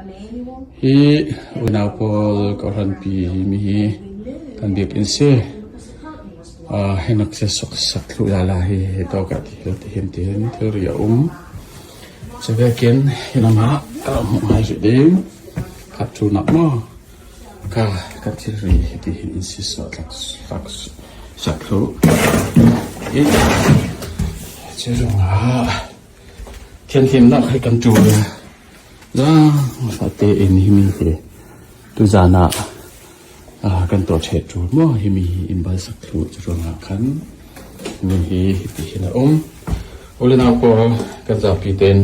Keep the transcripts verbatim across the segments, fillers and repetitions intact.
Hi unau pawl, ka hranpi hi mi hi kan biak in si. Ah, hi nak se sok sak thlu lala hi, hi to ka ti hil ti hin ti hin thil ri a um. Sa vekin hi nama ka mu hai ri ding. Ka tu nak mo. Ka, ka thil ri hi ti hin in si so tak tak sak thlu. I, ci rung a. Thianghlimnak hi kan ṭul. Zaangfahte in himi hi tuzan ah, ah, kan tuah ṭheh ṭul maw? Himi hi in balsak thlu cu ruangah khan himi hi hiti hin a um. U le nau pawl, kan zapi tein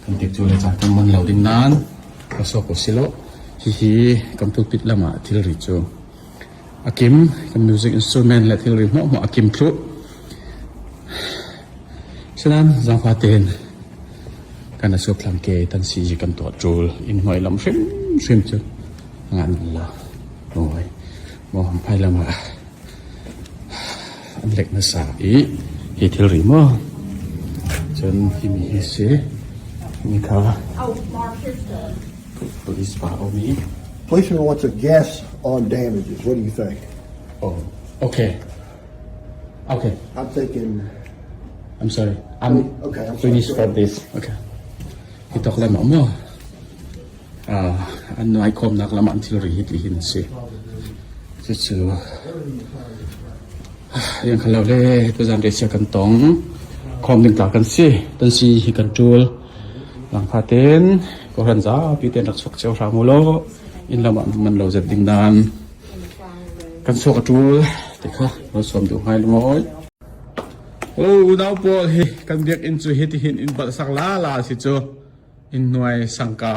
kan tikcu le caan kan man lo ding nain ka sawk u si lo. Hihi kan pulpit lamah thilri cu a kim, kan music instrument le thilri hmuahhmuah a kim thluh. Sinan zaangfah tein kan a suap thlang ke tan si kan tuah ṭul in hnuai lam hrimhrim cu a ngah nan lo. Maw, maw hmai lamah an lek nasa i hi thilri maw? Cun himi hi si. Ni kha police pa a um i. Policeman wants a guess on damages. What do you think? Oh, okay. Okay. I'm thinking. I'm sorry. I'm okay, I'm sorry. Finished for this. Okay. Hi tawk lamah maw? Ah, an nuai khawmnak lamah an thilri hi ti hin si. Cucu, ah, rian kha lo le, tuzan rian sia kan tong. Khawm ding tla kan si. Tan si hi kan ṭul. Zaangfah tein, kawhhran zapi tein rak suak cio hram u law, in lamah man lo zet ding nain kan suak a ṭul ti kha lo suam duh hngai lungawi. O, unau pawl hi kan biakinn cu hiti hin in balhsak lala si cu. In hnuai sangka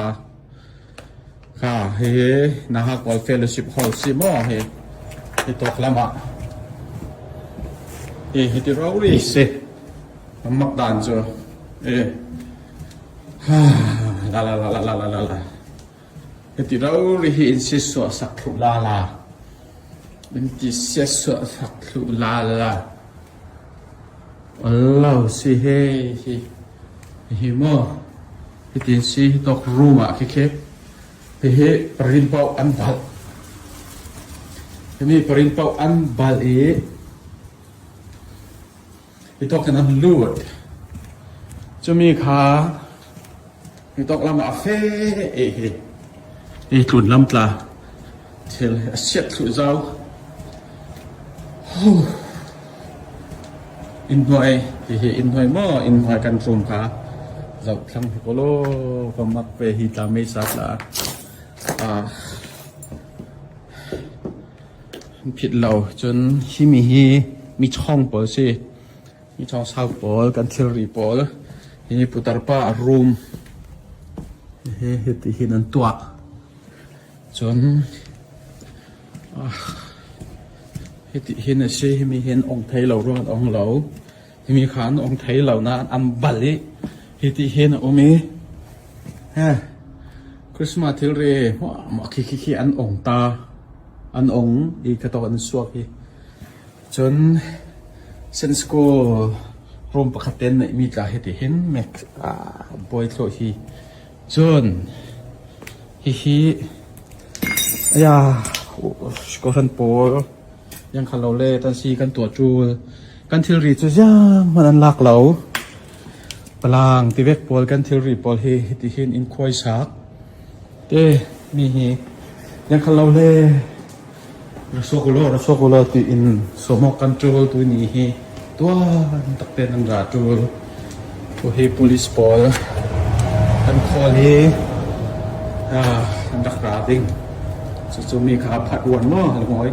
kha hi, hi Nahak World Fellowship Hall si maw hi, hi tawk lamah hi, hiti rori si. Kan mak dan cu hi, ha, la la la. Hiti rori hi in si suahsak thluh lala. In ti siatsuah sak thluh lala. Alo si he hi. Hi maw? Hitin si hi tawk room ah khi khi. Hi hi parin paoh an balh. Himi parin paoh an balh i. Hi tawk in an lut. Cumi kha hi tawk lamah a feh i hi. Hi tlun lam tla thil a siat thluh zau. Huh. In hnuai, hi hi in hnuai maw? In hnuai kan rum kha zoh thlang hi ko lo, ka mak ve hi tla mei sa tla. Ah. An phit lo. Cun himi hi mi chawng pawl si. Mi chawng sau pawl, kan thilri pawl. Hi putar pa a rum. Hi, hiti hin an tuah. Cun, ah, hiti hin a si, himi hin ong thei lo ruang an ong lo. Himi kha an ong thei lo nain an balh i hiti hin a um i, he, Christmas thilri hmuahhmuah khi khi khi an ong ta, an ong i kha tawk an suak hi. Cun Sunday school room pakhat tein neihmi tla hiti hin mek, ah, buai thluh hi. Cun hihi, aya, kawhhran pawl, ziang kha lo le, tan si kan tuah ṭul. Kan thilri cu ziang hman an lak lo. Palang tivek pawl, kan thilri pawl hi hiti hin in khuaisak. Te, mi hi ziang kha lo le. Ra suak u law, ra suak u law, tiin sawmawk kan ṭul tu ni hi. Tuan takte nan ra ṭul. Tu hi police pawl kan khawl hi, ah, kan rak ra ding. Cucu mi kha phat uan maw, lungawi.